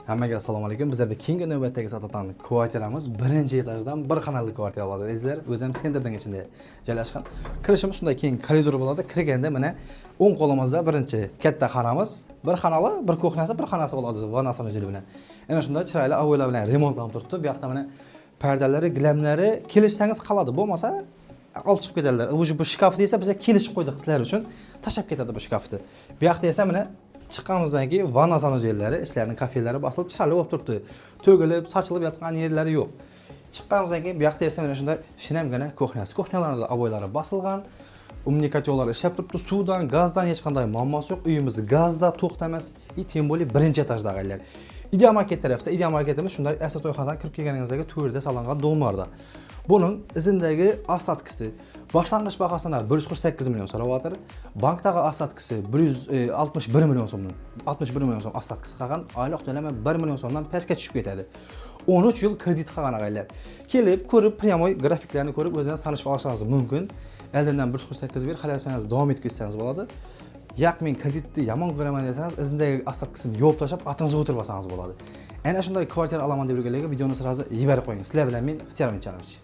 Hammaga assalomu alaykum. Bizlarda keyingi navbatdagi sotadigan kvartiramiz birinchi etajdan bir xonali kvartira bo'ladi. Azizlar, o'zi ham sentrning ichida joylashgan. Kirishimiz shunday keng koridor bo'ladi. Kirganda mana o'ng qo'limizda birinchi katta xonamiz, bir xonali, bir кухня si, bir xonasi bo'ladi vanna санузел i bilan. Ana shunday chiroyli обой lar bilan remontlanib turibdi. Bu yoqda mana pardalari, gilamlari kelishsangiz qoladi. Bo'lmasa olib chiqib ketadilar. Уже bu shkafni esa biza kelishib qo'ydik sizlar uchun. Tashlab ketadi bu shkafni. Bu yoqda esa mana chiqqanimizdan keyin vanna санузел lari, ishlarining kafellari bosilib chiroyli bo'lib turibdi. To'kilib, sochilib yotgan yerlari yo'q. Chiqqanimizdan keyin bu yoqda esa mana shunday shinamgina кухня si. Кухня larda обой lari bosilgan. Умный котёл lar ishlab turibdi. Suvdan, gazdan hech qanday muammosi yo'q. Uyimiz gazda to'xtamas. И тем более birinchi etajda, ag'aylar. Ideal Market tarafda, Ideal Marketimiz shunday Asad to'yxonadan kirib kelganingizdagi to'rda solingan дом larda. Buning izindagi остатка si boshlang'ich bahosini 148 million so'rayapti. Bankdagi остатка si 161 million so'mdan, 61 million so'm остатка si qolgan, oylik to'lama 1 million so'mdan pastga tushib ketadi. 13 yil kredit qolgan, ag'aylar. Kelib, ko'rib, прямой grafiklarni ko'rib o'zingiz tanishib olishingiz mumkin. Oldindan 148 ber, xohlasangiz davom etib ketsangiz bo'ladi. Yo'q, men kreditni yomon ko'raman desangiz, izindagi остатка sini yopib tashlab, otingizga o'tirib olsangiz bo'ladi. Ana shunday kvartira olaman deb yurganlarga videoni сразу yuborib qo'ying. Sizlar bilan men Ixtiyor Minchanovich.